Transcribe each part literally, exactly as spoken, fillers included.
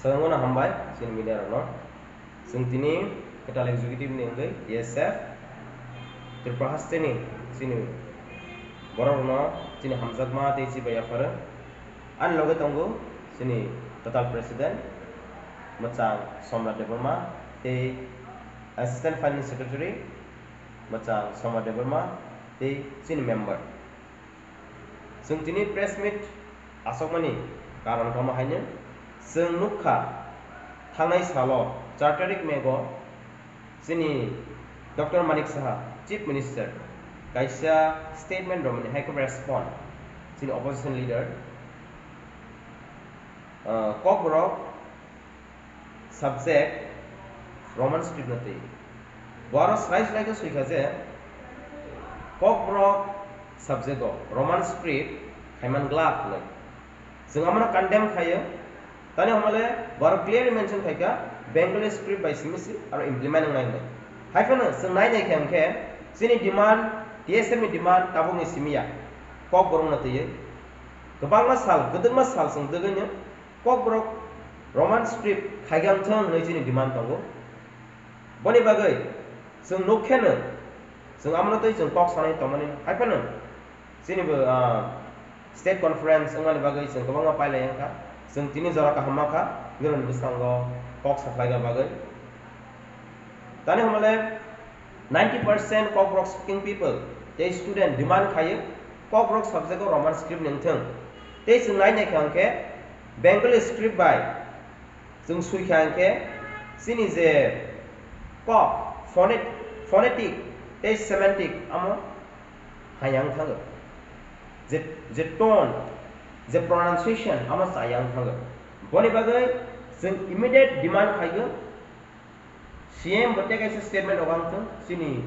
Swkangno hambai chini media rokno. Chwng tini kwtal executive ni wngwi T S F Tripura hasteni chini borok rokno chini hamjakma tei chibai yapharo. Ani loge tongo chini kwtal president mwchang Somrat Debbarma tei assistant finance secretary mwchang Somrat Debbarma tei chini member. Chwng tini press meet asokmani karon kamo haino chwng nukha, thangnai salo char tarik May go chini Doctor Manik Saha, Chief Minister, kaisa statement romani hai khe respond chini opposition leader, ah, Kokborok subject Roman script no twi. Bo aro slai slai khe swi kha je Kokborok subject o Roman script khaiman glak hwnwi. Chwng amano condemn khaio. Tani hwnmale bo aro clearly mention khai kha Bengali script bai simi si aro implement wngnai hwnwi. Hai phano chwng nai nai khe hwnkhe chini demand, T S F ni demand tabukni simi ya. Kokborok no twiwi. Kwbangma sal, kwdwkma sal chwng dwgwino Kokborok Roman script khaigang thung hwnwi chini demand tongo. Boni bagwi chwng nuk kheno, chwng amno twi chwng kok sanai tongmani hai phano chini bo, ah, state conference wngmani bagwi chwng kwbangma pailai wngkha. Chwng tini jora kaham mankha, nirokni bwskango kok sakhlaiga bagwi. Tani hwnmale ninety percent Kokborok speaking people tei student demand khaio Kokborok subject o Roman script ni wngthung. Tei chwng nai nai kha hwnkhe Bengali script bai chwng swi kha hwnkhe chini je kok phonet-, phonetic tei semantic amo hayang thango. Je, je tone, je pronunciation amo chayang thango. Boni bagwi chwng immediate demand khaigo, C M bo tei kaisa statement rok ang thung chini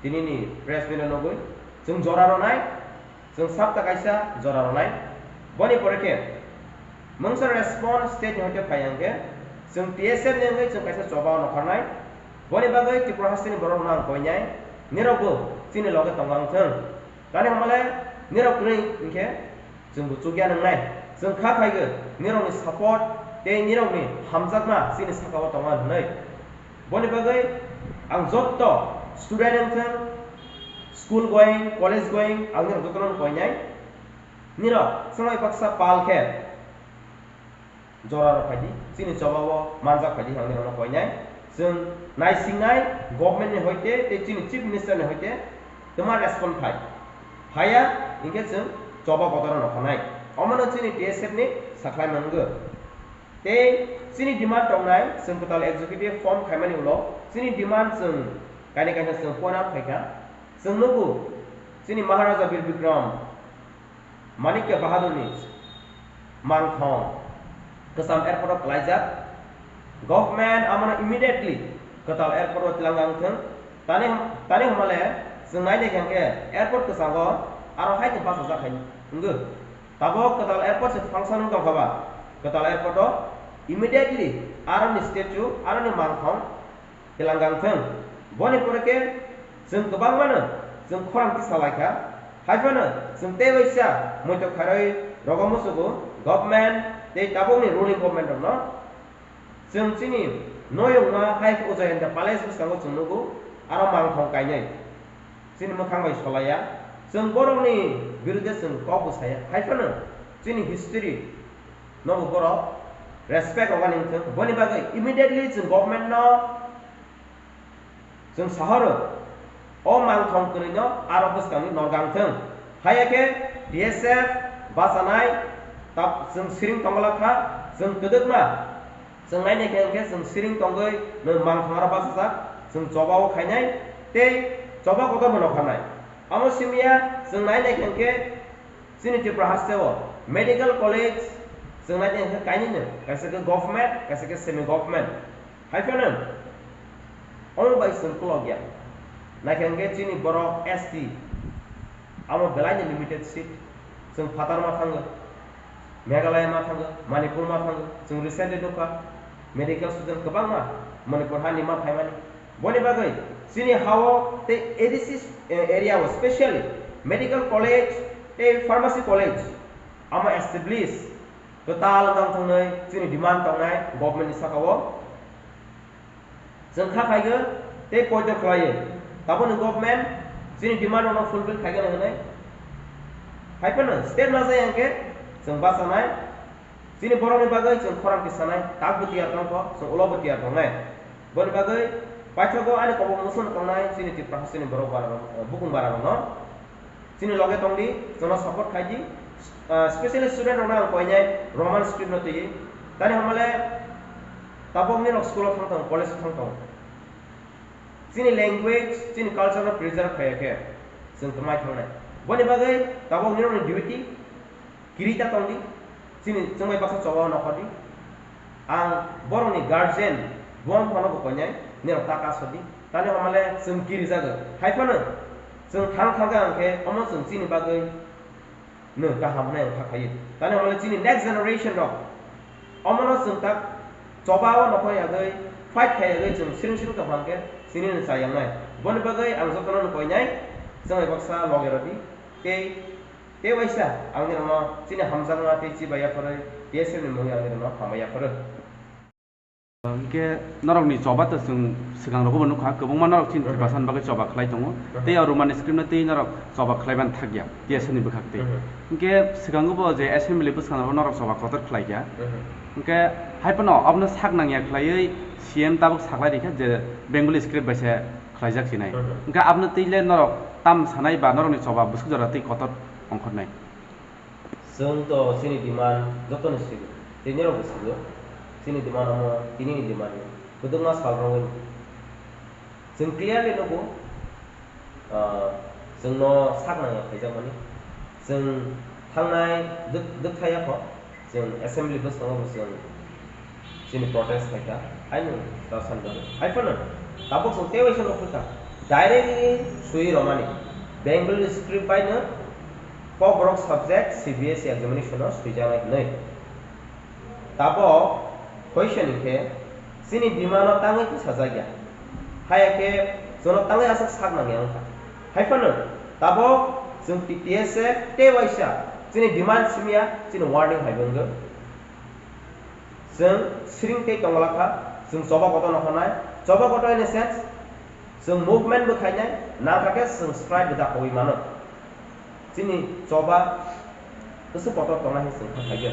tinini press meet o nugwi. Chwng jora rwnai, chwng sapta kaisa jora rwnai. Boni pore khe mungsa response state ni hoite phai hwnkhe chwng T S F ni wngwi chwng kaisa choba o nokharnai. Boni bagwi Tripura hasteni borok rokno ang koinai, nirok bo chini loge tong ang thung. Tani hwnmale nirok kwrwi hwnkhe chwngbo chukya nwngnai. Chwng kha phaigo nirokni support tei nirokni hamjakma chini sakao tongo hwnwi. Boni bagwi ang jotto student wngthung, school going, college going, ang nirok jotono koinai. Nirok swngwi baksa pal khe jora rok phaidi, chini choba o manjak phaidi hinwi rokno koinai. Chwng naisingnai government ni hoite tei chini chief minister ni hoite twma respond phai. Phaiya hinkhe chwng choba bodoro nokhanai. Omono chini T S F ni sakhlai mango. Tei chini demand tongnai chwng kwtal executive form khaimani ulo chini demand chwng kainwi kaisa chwng point out khaikha. Chwng nugo chini Maharaja Bir Bikram Manikya Bahadurni mangthong kwcham airport o kwlaijak. Government amono immediately kwtal airport o twlang wng thung. Tani, tani hwnmale chwng nai naikha hwnkhe airport kwchango aro hai khe bachajak hai wngwi. Tabuk kwtal airport se function wng tongkha ba, kwtal airport o immediately aroni statue, aroni mangthong twlang wng thung. Boni pore khe chwng kwbangmano chwng khorang tisa lai kha. Hai phano chwng tei waisa muitok kharwi rogo muchugo government tei tabukni ruling government rokno. Chwng chini noyungma hai khe Ujayanta Palace bwskango chwng nugo, aro mangthong kainwi chini mwkhang bai solaiya. Chwng borokni birude chwng kok bo saya. Hai phano chini history nobo borok respect rogani wngthung. Boni bagwi immediately chwng government no chwng sahoro o mangthong kwrwino aro bwskangni norgang thung. Haiya khe T S F bachanai tab chwng siring tongwlak kha, chwng kwdwkma. Chwng nai naikhe hwnkhe chwng siring tongwi nwng mangthong aro bachajak, chwng choba o khainai tei choba kotor bo nokharnai. Amo simiya chwng nai naikhe hwnkhe chini Tripura haste o medical college chwng nai naikhe kainwino, kaisa khe government, kaisa khe semi government. Hai phano omo bai chwng kolokya. Naikhe hwnkhe chini borok S T amo belaini limited seat. Chwng phatar ma thango, Meghalaya ma thango, Manipur ma thango. Chwng recently nukha medical student kwbangma Manipur hani ma phaimani. Boni bagwi chini ha-o tei A D C, eh, area o specially medical college tei pharmacy college amo establish Kwtal wng thangnai chini demand tongnai government ni saka o. Chwng kha phaigo tei poito khlaiwi tabukni government chini demand rokno fulfill khaigano hwnwi. Hai phano step najak hwnkhe chwng bachanai. Chini borokni bagwi chwng khorang tisanai, takbo tiyar tongkho, chwng ulobo tiyar tongnai. Boni bagwi paithago ani kobok muchungno tongnai chini Tripura hasteni borok bara rok, bukung bara rokno. Chini loge tongdi, chwngno support khaidi. Ah, specially student rokno ang koinai Roman script no twiwi. Tani hamale tabok nini rok school o thang tong, college o thang tong. Chini language, chini culture no preserve khaiya khe chwng twmai thangnai. Boni bagwi tabok nini rokni duty, kiri ta tongdi, chini chwngbai baksa choba o nokhordi. Ang borokni guardian, buang phano bo koinai, nirok ta kasodi. Tani hamale chwng kiri jago. Hai phano chwng thang thangkha hwnkhe omo chwng chini bagwi no kaham hwnwi ang kha khaio. Tani hamale chini next generation rok omono chwng tak choba o nokhor yagwi, fight khai yagwi chwng siring siring tong hwnkhe chini no chayangnai. Boni bagwi ang jotono no koinai, chwngbai baksa loge rodi. Tei Tei waisa ang nirokno chini hamjakma tei chibai yapharwi T S M ni mungwi ang nirokno hambai yapharo. Hwnkhe norokni choba to chwng swkang rogo bo nukha, kwbangma norok chini Mhm. Tiprasa ni bagwi choba khlai tongo. Mhm. Tei o Roman script no tei norok choba khlai ban thakya T S M ni bwkhak tei. Mhm. Hwnkhe swkango bo je assembly bwskango norok choba kotor khlaikha. Mhm. Hwnkhe hai phano abono sak nangya khlaiwi C M tabuk saklai rikha je Bengali script bai se khlaijak sinai. Mhm. Hwnkhe abono twi le norok tam sanai ba norokni choba bwswk jora twi kotor ongkhornai? Chwng to chini demand jotoni sigo, tei norokbo sigo. Chini demand omo tinini demand ni kwbangma sal rogwi. Chwng clearly nugo, ah, chwngno sak nangya khaijakmani. Chwng thangnai dwk-, dwkthaya kho. Chwng assembly bwskango bo chwng chini protest khaikha, haino ta sani bagwi. Hai phano tabuk chwng tei waisa nukphikha, directly swi romani, Bengali script baino Kokborok subject C B S E examination-o swijaknai hwnwi. Tabuk question hinkhe chini demand-o tangwi tisajak ya. Haya khe chwngno tangwi aswk sak nangya wngkha. Hai phano tabuk chwng T T S F tei waisa chini demand simiya chini warning hai wngkha. Chwng siring tei tongwlakha, chwng choba kotor no hwnai, choba kotor in a sense, chwng movement bo khainai, nangkha khe chwng strike bo dakhogwi mano. Chini choba kwswk kotor tongnai hwnwi chwng kha khaikhe.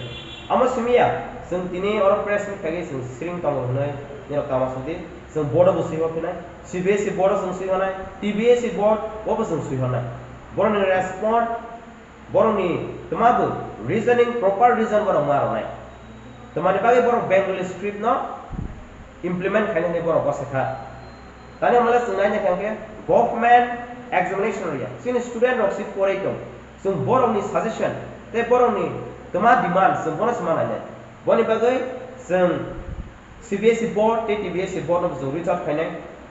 Omo simiya, chwng tini oro press meet khaikhe chwng siring tongo hwnwi nirok tama sadi. Chwng board o bo swi hor phinai, C B S E board o chwng swi hornai, T B S E board o bo chwng swi hornai. Borokni respond, borokni twma bo reasoning, proper reason borok ma rwnai. Twmani bagwi borok Bengali script no implement khainani borok bwsakha. Tani hamle chwng naina khe government examination rwya. Chini student rok si porai tong. Chwng borokni suggestion tei borokni twma demand chwng bono se ma nainai. Boni bagwi chwng C B S E board tei T B S E board no chwng reach out khainai.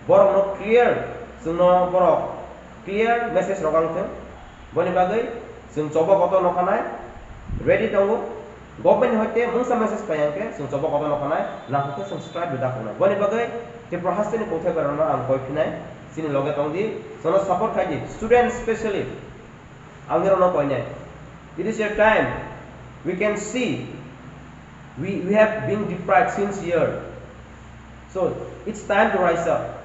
Borok no clear, chwngno borok clear message rok ang thung. Boni bagwi chwng choba kotor no khanai ready tongo. Government ni hoite mungsa message phai hwnkhe chwng choba kotor no khanai, nangkhe chwng strike bo dakhoknai. Boni bagwi Tripura hasteni kongthai barano ang koi phinai, chini loge tongdi, chwngno support khaidi, student specially. Ang nirokno koinai. It is your time. We can see we, we have been deprived since year. So it's time to rise up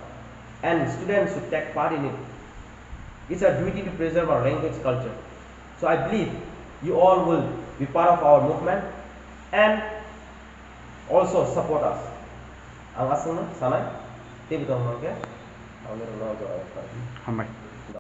and students should take part in it. It's our duty to preserve our language culture. So I believe you all will be part of our movement and also support us. Ang aswkno sanai, tei bwtang hwnkhe ang nirokno jora rwkha. Hambai.